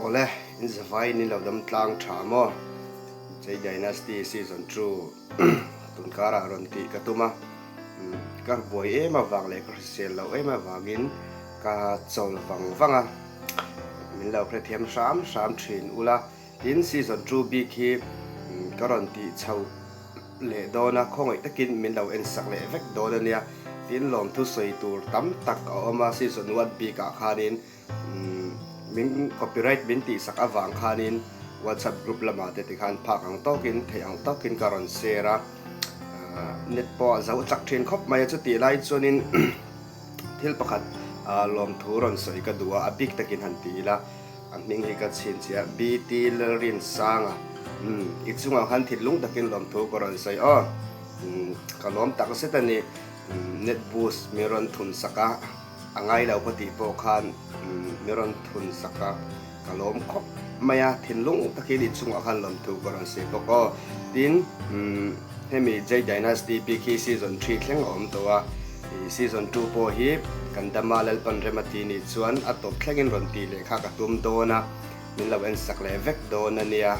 Awle, in zavai in lo dam tlang tha maw? Jay Dynasty Season 2 tunkarah rawn tih ka tum a, ka buai em avang leh ka hrisel loh em avangin ka chawl vang vang a, min lo hrethiam hram hram thin ula. Tin, Season 2 bik hi ka rawn tih chho leh dawn a, khawngaih takin min lo en sak leh vek dawn a nia. Tin, lawmthu sawi tur tam tak a awm a, Season 1 bikah khanin Min copyright min tihsak avang khanin WhatsApp group lamah te tikhan phak ang tawkin theih ang tawkin ka rawn share a, net pawh a zo chak thin khawp mai a, chutih lai chuanin thil pakhat lawmthu rawn sawi ka duh a, a bik takin han ti ila a hming hi ka chhinchhiah BT Lalrinsanga i chungah khan thinlung takin lawmthu ka rawn sawi aw, ka lawm tak zet a ni, net boost min rawn thun sak a. A ngai lo ka tih pawh khan mi rawn thun sak a, ka lawm khawp mai a, thinlung takin i chungah khan lawmthu ka rawn sawi bawk aw. Tin, hemi Jade Dynasty bik hi season 3 thleng a awm tawh a, season 2 pawh hi kan dama Lalpan rem a ti nih chuan a tawp thlengin rawn tih leh kha ka tum dawn a, min lo en sak leh vek dawn a nia.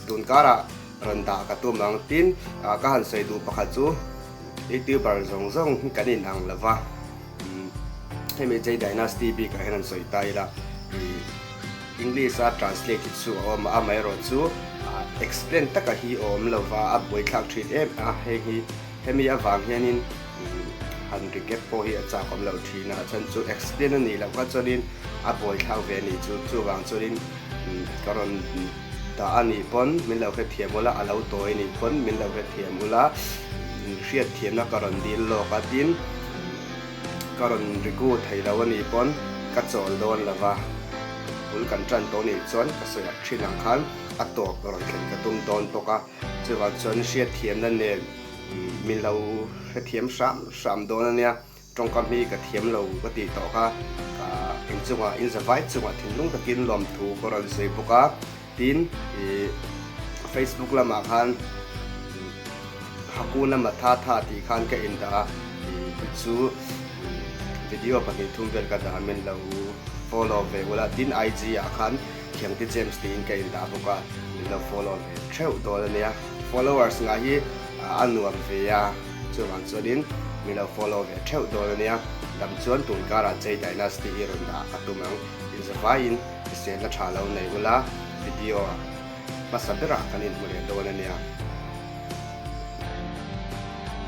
Tun karah rawn dah ka tum ang. Tin, ka han sawi duh pakhat chu YouTuber zawng zawng hi kan inang lo va. Hemi Jade Dynasty bikah hian an sawi ta ila, English a translate hi chu a awm a, amaherawhchu explain taka hi a awm lova, a buaithlak thin em a, hei hi hemi avang hianin han recap pawh hi a chak awm loh thin a, a chhan chu explain a nih loh kha chuanin a buaithlak ve a nih chu, chuvang chuanin ka rawn dah a nih pawn min lo hrethiam ula, a lo tawi a nih pawn min lo hrethiam ula, hriatthiamna ka rawn dil lawk a, tin ka rawn rigu thei lo a nih pawn ka chawl dawn lo va, bul kan tan tawh nih chuan ka sawi ah thin ang khan a tawp rawn thlen ka tum dawn bawk a, chuvang chuan hriatthiamna nen min lo hrethiam hram hram dawn a nia. Tawngkam hi ka thiam lo ka tih tawh kha, ka inchungah inzavai chungah thinlung takin lawmthu ka rawn sawi bawk a, tin ih Facebook lamah khan Hakuna Matata tih khan ka indah a, ih chu video 2 3 vel ka dah min lo follow ve ula, tin IG ah khan Khiangte James tiin ka indah bawk a, min lo follow ve theuh dawn a nia, followers ngah hi a nuam ve a. Chuvang chuanin min lo follow ve theuh dawn a nia, dam chuan tun karah Jay Dynasty hi rawn dah ka tum ang, inzavaiin hriselna tha lo nei ula, video hmasa berah kan inhmu leh dawn a nia.